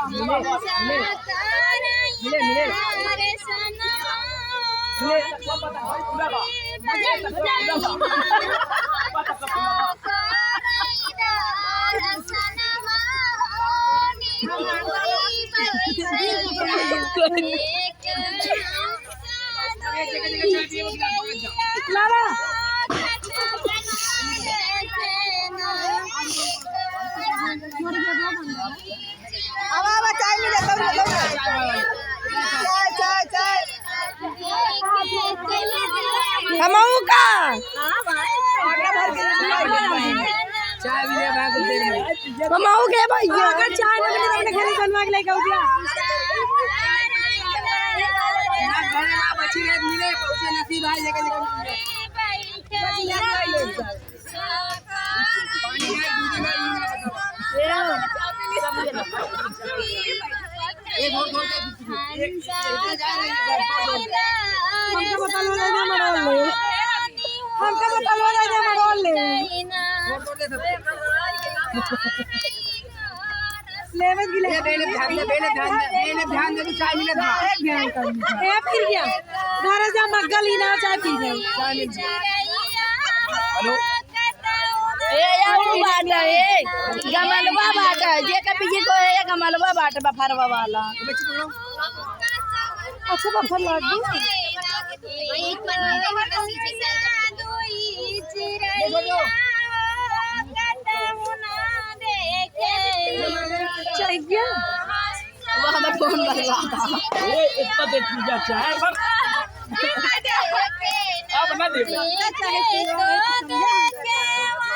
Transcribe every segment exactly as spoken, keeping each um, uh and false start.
मिले, मिले, मिले, मिले। लाला। अब, अब, चाय मिले, दौड़, दौड़। चाय, चाय, चाय। हमहू का? चाय मिले, भाई, कुछ देर में। हमहू के भैया। अगर चाय ना मिले, तो अपने घरे बनवा के लेके आऊ भैया। ना, घरे ना, बची रहे, मिले, पहुँचे नसीब है, लेके, लेके मिले। हमका बतलवा दे दे मरोल ले। हमका बतलवा दे दे मरोल ले। लेवे गिले। ए, बेले ध्यान दे, बेले ध्यान दे, बेले ध्यान दे, तू चाय मिले था। एक ध्यान कर। ए, फिर क्या? घर जा मग्गल ही ना चाय पी गए। चाय मिल गया। हेलो। ए, या ऊ बाटा, ए, गमलवा बाटा, जे का पीछे को है, ये गमलवा बाटा, बफरवा वाला। अच्छा, बफर लाग गई। चाहिए। वो हमार फोन बदला था। ए, इतना देर पूजा चाहे, बस। अब ना दे।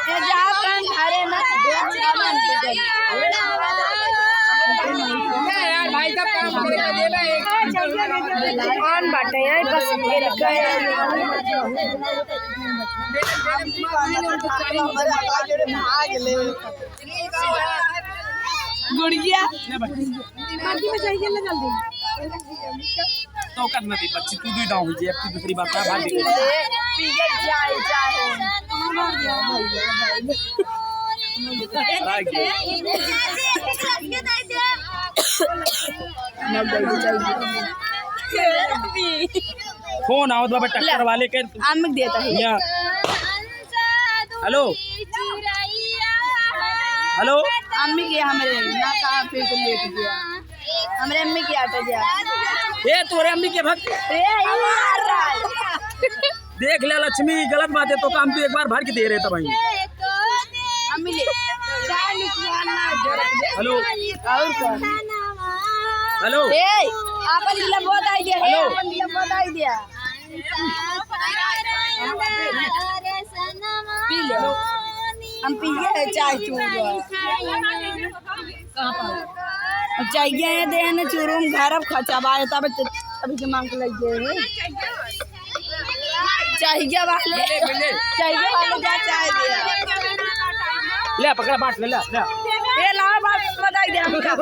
ये जाओ, कान धरे ना, दो चावन दे दे। ना यार, भाई साहब, काम करे तो दे ना, एक। कौन बाटे है? बस इनका है। गुड़िया। बाल्टी में चाहिए ना जल्दी। तो कद में दी बच्ची, तू दी दाऊ जी, अब की दूसरी बात ना भाग। पी के जाए, जाए। आ गया। फोन आवत बाबा ट्रैक्टर वाले के। हम देता है। या। हेलो। हेलो। अम्मी के हमरे ना कहा फिर तुम लेट गया। हमरे अम्मी के आटा गया। ए, तोरे अम्मी के भक्त। ए, ये मार रहा है। देख ले लक्ष्मी, गलत बात है, तो काम तू एक बार भर के दे रहे था भाई। अम्मी ले। हेलो। और कौन? हेलो। ए, आपन गिला बहुत आई दिया, हेलो। आपन गिला बहुत आई दिया। पी ले। हम पिए है चाय चूर। अब चाहिए है दे ने चूरू में घर अब खचा बाय तब अभी के मांग के लग गए हैं। चाहिए वाले, चाहिए वाले जा चाय दे। ले पकड़ा बाट ले, ले, ले। ये लाओ बाट बताई दे हमका।